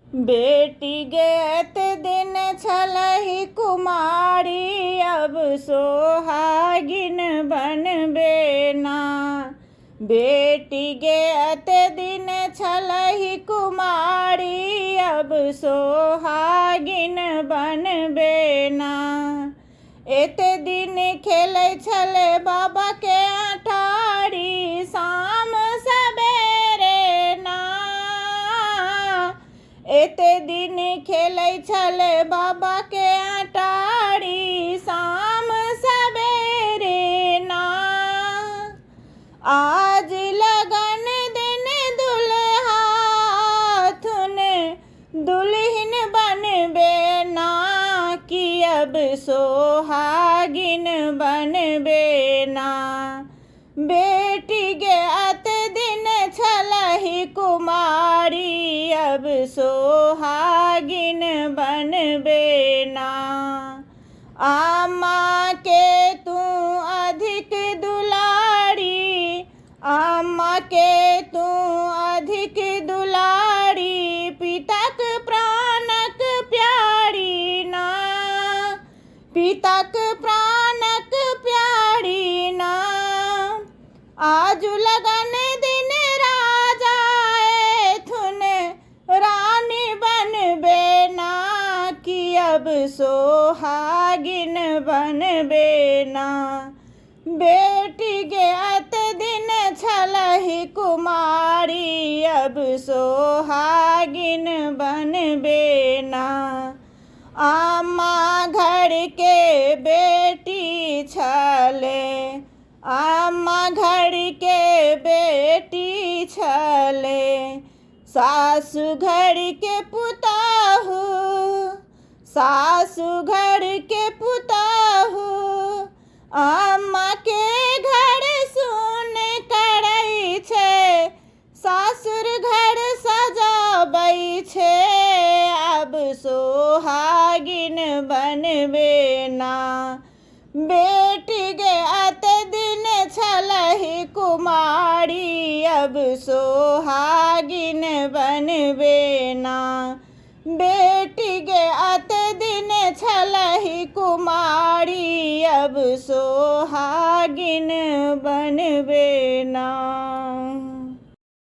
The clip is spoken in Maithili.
बेटी गे एते दिन छलही कुमारी, अब सोहागिन बनबे ना। बेटी गे एते दिन छलही कुमारी, अब सोहागिन बनबे ना। एते दिन खेलै छलै बाबाके अटारी, शाम सबेरे ना। एते दिन खेलै छलै बाबाके अटारी, शाम सबेरे ना। आज लगन दिन दुल्हा थुन दुल्हन बनबे ना, कि अब सोहागिन बनबे ना। बेटी गे अत दिन छलही कुमारी, अब सोहागिन बनबे ना। आमा के तू अधिक दुलारी, आमा के तू अधिक दुलारी, पिताक प्राणक प्यारी ना। पिताक प्राणक प्यारी ना। आजु लगन दिन राजा एथुन रानी बनबे ना, कि अब सोहागिन बनबे ना। बेटी गे अत दिन छलही कुमारी, अब सोहागिन बनबे ना। आमा घर के बेटी छले, आमा घर के बेटी छले, सासु घर के पुतहु, सासु घर के पुतहु, आमा के घर सुन करै छै, सासुर घर सजाबै छै, अब सोहागिन बनबे ना। बेटी गे अत दिन छलही कुमारी, अब सोहागिन बनबे ना। बेटी गे अत दिन छलही कुमारी, अब सोहागिन बनबे ना।